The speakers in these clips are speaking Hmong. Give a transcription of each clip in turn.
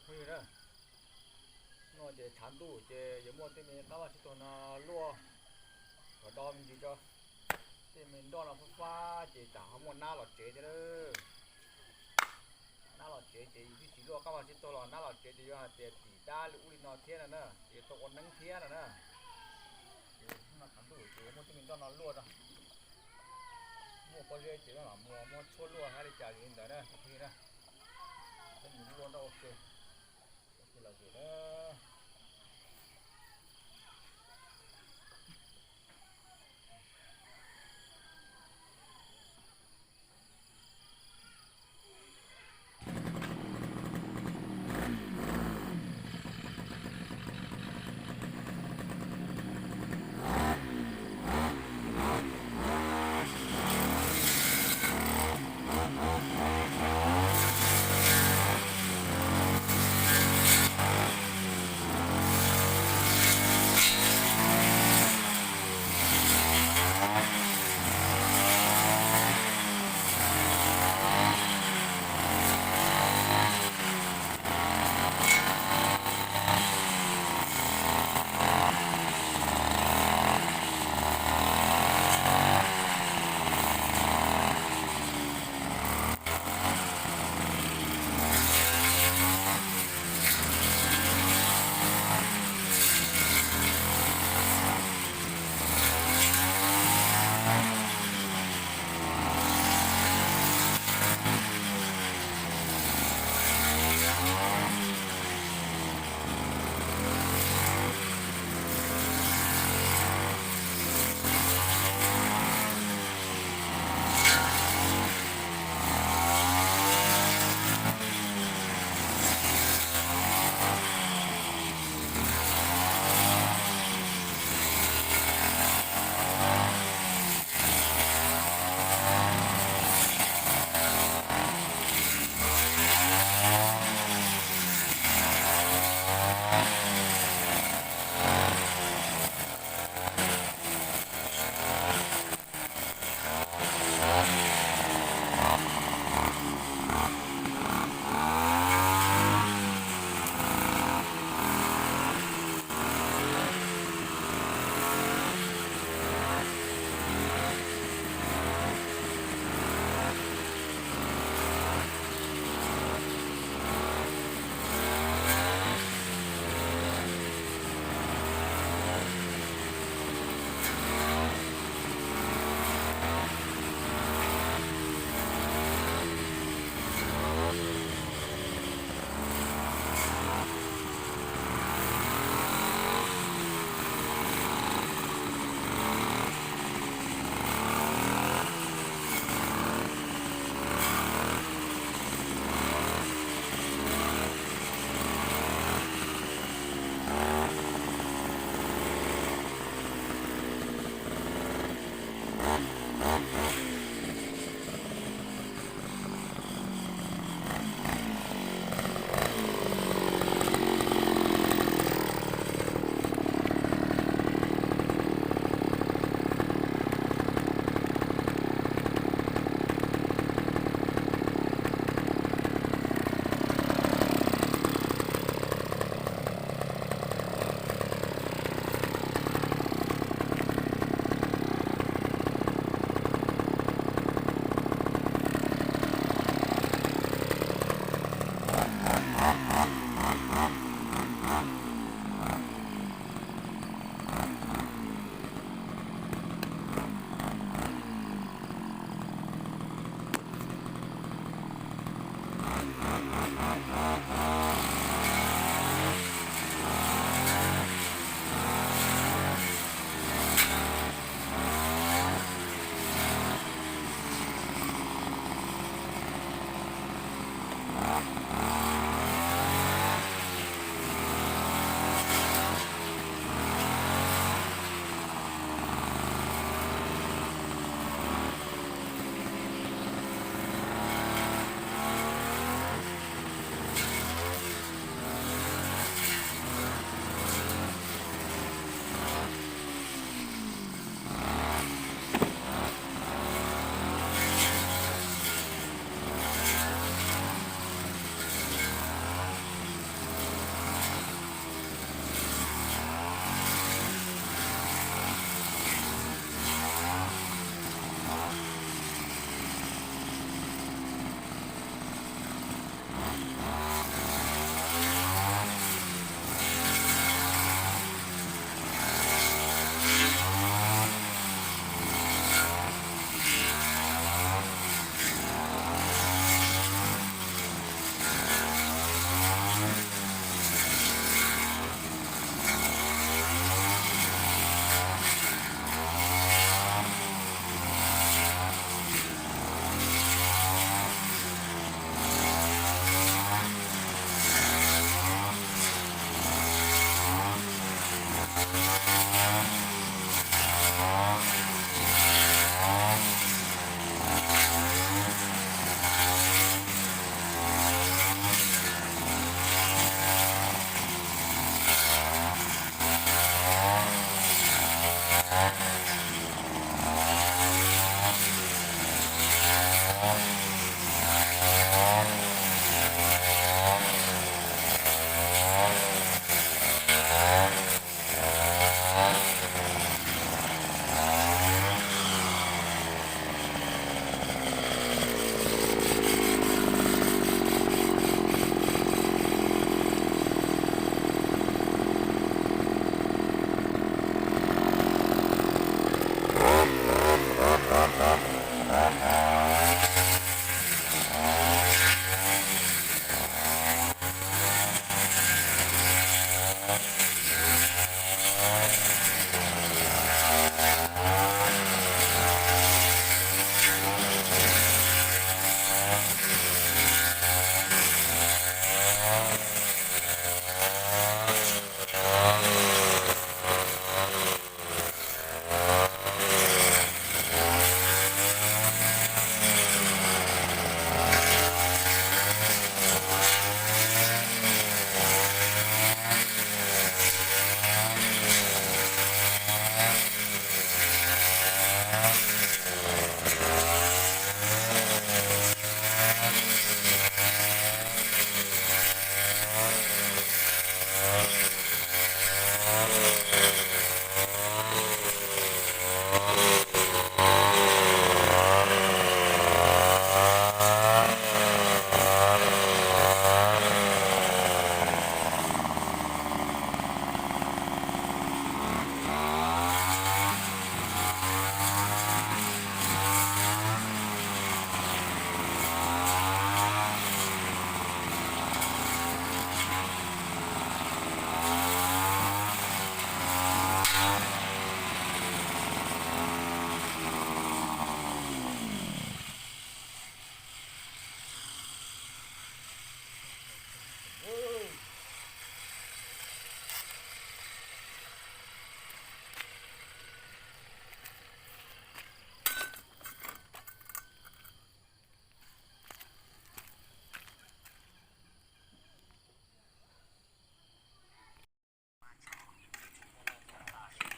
Phooj ywg na, no ces tshav ntuj ces yuav muaj tej me qab vaj tsib taug no luaj, kom do me ntsis tso. Tej me nroj no fab fab ces tsam ho muaj nab los tsev thiab lawm. Nab los tsev ces yus twb tsis luaj qab vaj tsib taug los nab los tsev ces yuav hais tias tim dab li ub li no thiab no na, ces yuav tau ua neeb thiab no na. Ces hnub no tshav ntuj ces yuav muaj tej me nroj no luaj rau, muaj pob zeb ces mam muab tshuab luaj hab li cas li ntawd na cov phooj ywg na. Peb mus luaj nroj ua ke, ua ke los ces na.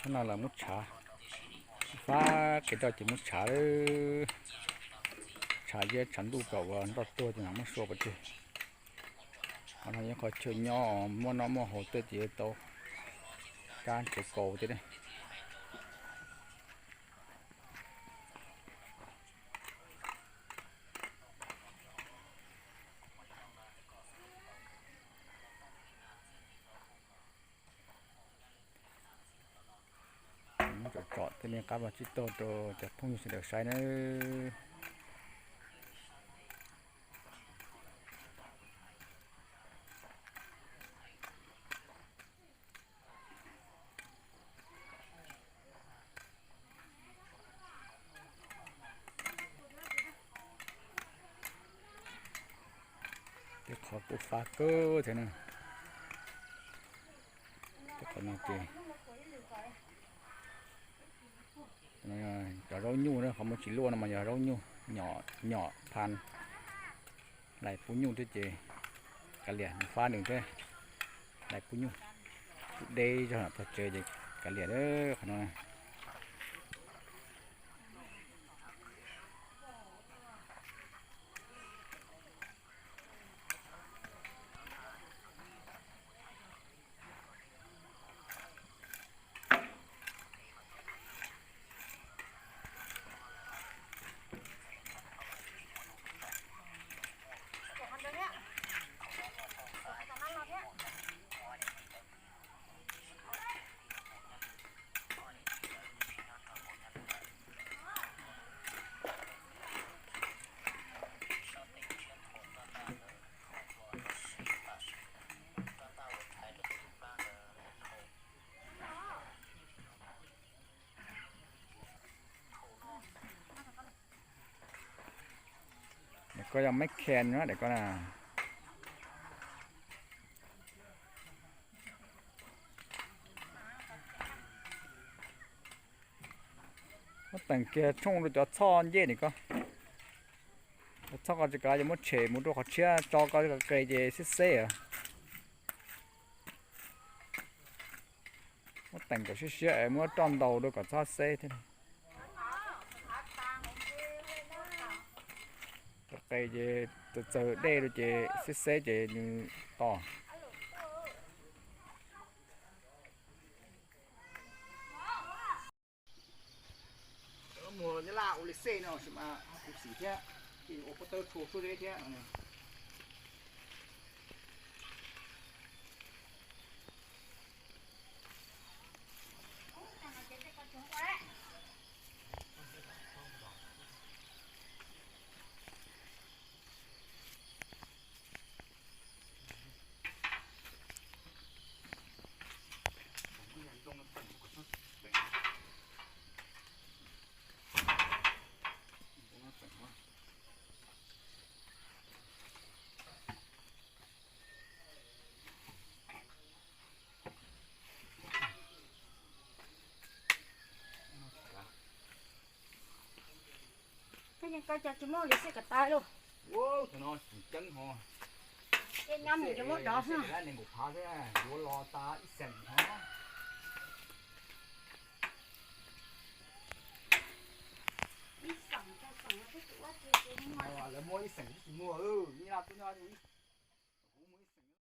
Hnub no lawv muab tshav, fab kev roj ces muab tshav, tshav ziab tshav ntuj kom ua nroj tuag ces mam muab sua pov tseg. Qhov no yog qhov chaw nyob muaj noj muaj haus tej ces tau kab tsev kaus tej ne. Muab tsom tsom tej me qab vaj tsib taug rau cov phooj ywg sawv daws saib nawb. Tej qhov kuj fab kawg thiab na. Tej qhov no ces cov zaub nyuj na, qhov muaj tsis luaj no mas yog zaub nyuj, nyom phan, hlais pub nyuj thiab ces kav liam, nws fab nws thiab, hlais pub nyuj, kuj deb zog tog tsev ces kav liam qhov no. Daim ko yog meb khen na, daim ko na. Muab teem kiag tshooj rau cov txhoj ncej nim ko. Cov txhoj ko tsis kav ces muab tshem mus rau qhov tshiab, tso ko qe ces xib xeb. Muab teem kom siab siab es muab roj ntaus rau kom txhob xeb thiab. Qe ces txawv txawv dej rau ces xib xeb ces nws to. Muag nyob laj ua li xej no sis mas kuv xim thiab, ces ua pob tawb tshua suab zeb thiab. Koj yeej koj cov tsis muaj li xij kom tawv lauj. Ua, thaum no tseem ceeb ho. Ces nyob mus cov muab dov xwb. Lab nees nkaum phav xwb, yuav los tas ib xeem ho. Ib xeem, xeem no twb tsis ua tsis tsis muaj. Lawv muaj ib xeem twb tsis muaj, ib lab twb nyob ib